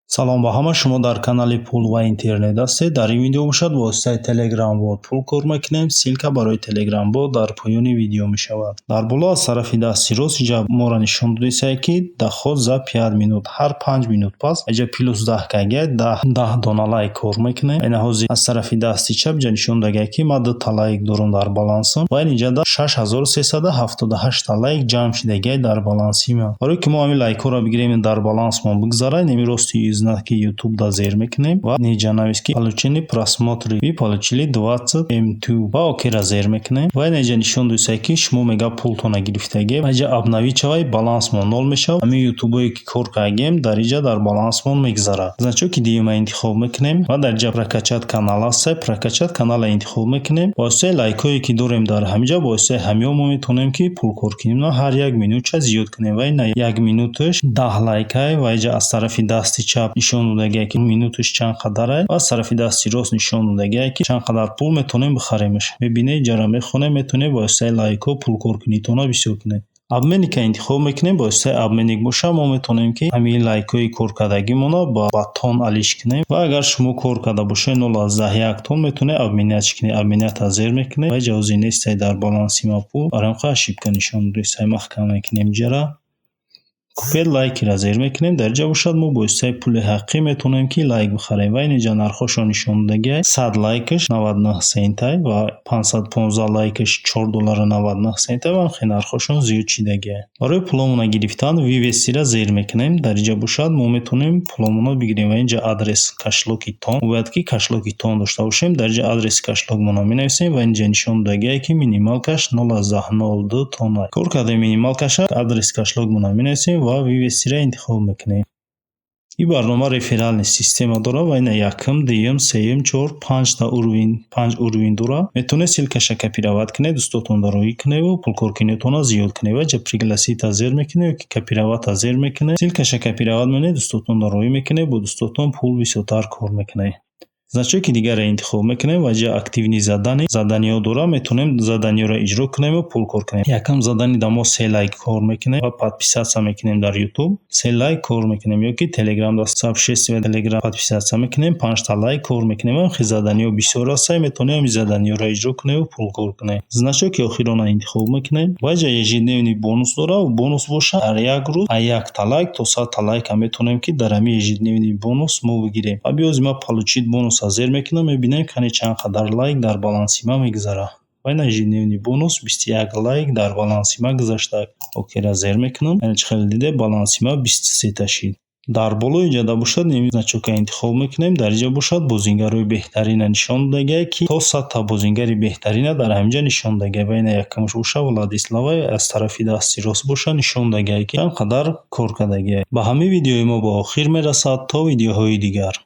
Салом ба ҳама, шумо дар канали Пул ва интернет ҳастед. Дар ин видео бошад, бо воситаи Telegram бот пул кор мекунем. Ссылка барои Telegram бот дар поёни видео мешавад. Дар боло аз тарафи дасти рост инҷа моро нишон додисае, ки доход за 5 минут. Ҳар 5 минут пас инҷа плюс 10 кагия, 10 дона лайк кор мекунем. Ина ҳозир аз тарафи дасти чап инҷа нишон дагия, ки ман дута лайк дорам дар балансам ва ин инҷа 6378 та лайк ҷамъ шудагия дар баланси ман. Барои ки мо ҳамин лайкҳоро бигирем, дар балансмон бигзарад, инами рости знаки YouTube да зер мекунем ва инҷа навист, ки получили просмотры, вы получили 20 м2 ва окейро зер мекунем. Ва инҷа нишон додисае, ки шумо мега пултона гирифтагиед ва инҷа обновить шавад, балансмон нол мешавад. Ҳамин ютубое, ки кор кардагием, дар инҷа дар балансмон мегзарад. Значоки дуюма интихоб мекунем ва дар инҷа прокачать канал ҳаст, прокачать каналро интихоб мекунем. Бо воситаи лайкҳое, ки дорем дар ҳаминҷа, бо воситаи ҳамиҳо мо метавонем, ки пул кор кунем, ҳар як минутша зиёд кунем. Ва ина як минуташ 10 лайкай ва инҷа аз тарафи дасти чап нишон додагие, ки минуташ чанд қадарай, ва аз тарафи дасти рост нишон додагие, ки чанд қадар пул метавонем бихаремаш. Мебинед, инҷаро мехонем, метавонем бо воситаи лайкҳо пул кор кунӣ, тона бисёр кунед. Обменника интихоб мекунем. Бо воситаи обменник боша, мо метавонем, ки ҳамин лайкҳои коркардагимонро ба тон алиш кунем. Ва агар шумо кор карда бошед 0,1 тон, метавонед обменять кунед. Обменятьа зер мекунед ва ҷавози нестай дар баланси ма пул. Барои ҳамин ошибка нишон додистай, маҳкам мекунем инҷара. Купить лайкиро зер мекунем. Дар инҷа бошад, мо бо воситаи пули ҳақиқӣ метавонем, ки лайк бихарем. Ва ин инҷа нархҳошро нишон додагиай: 100 лайкаш 99 центай ва 515 лайкаш 4 доллару 99 центай ва ҳамхел нархҳошон зиёд шидагиай. Барои пуломонро гирифтан вывестиро зер мекунем. Дар инҷа бошад, мо метавонем пуломонро бигирем ва инҷа адрес кошелёки тон. Мо бояд, ки кошелёки тон дошта бошем. Дар инҷа адреси кошелёкмонро менависем ва инҷа нишон додагиай, ки минималкаш 0,02 тонай. Кор кардем минималкаша, адреси кошелёкмонро менависем ва вывестиро интихоб мекунем. Ин барнома реферальный система дорад ва ина якум, дуюм, сеюм, чор, панҷта уровень, панҷ уровень дорад. Метавонед ссылкаша копировать кунед, дӯстотонро роҳӣ куневу пулкоркуниятонро зиёд кунед. Ва инҷа пригласитьа зер мекунед ё ки копироватьа зер мекунед. Ссылкаша копировать менед, дӯстотонро роҳӣ мекунед, бо дӯстотон пул бисёртар кор мекунед. Значоки дигарро интихоб мекунем ва инҷа активный задание, заданиҳо дорад, метавонем заданиҳоро иҷро кунем ва пул кор кунем. Якум задание да мо се лайк кор мекунем ва подписаться мекунем дар YouTube, се лайк кор мекунем, ё ки Telegram дар сообществе Telegram подписаться мекунем, панҷта лайк кор мекунем. Ва хел заданиҳо бисёр ҳастанд, метавонем ҳамин заданиҳоро иҷро кунем ва пул кор кунем. Значоки охиронро интихоб мекунем ва инҷа ежедневный бонус дорад. Бонус бошад, ҳар як рӯз аз якта лайк то 100-та лайка метавонем, ки дар ҳамин ежедневный бонус мо бигирем. Ва биёз ман получить бонусро зер мекунам, мебинем, кане чанд қадар лайк дар баланси ман мегузарад. Ва ина ежедневный бонус 21 лайк дар баланси ман гузашта. Окейро зер мекунам. Яъне чӣ хеле дидед, баланси ман 23-та шид. Дар болои инҷа бошад, ин значокро интихоб мекунем. Дар инҷа бошад, бозингарҳои беҳтаринро нишон додагиай, ки то 100-та бозингари беҳтаринро дар ҳаминҷа нишон додагиай. Ва ина якумаш боша, Владислава, аз тарафи дасти рост боша, нишон додагиай, ки чанд қадар кор кардагиай. Ба ҳамин видеои мо ба охир мерасад. То видеоҳои дигар.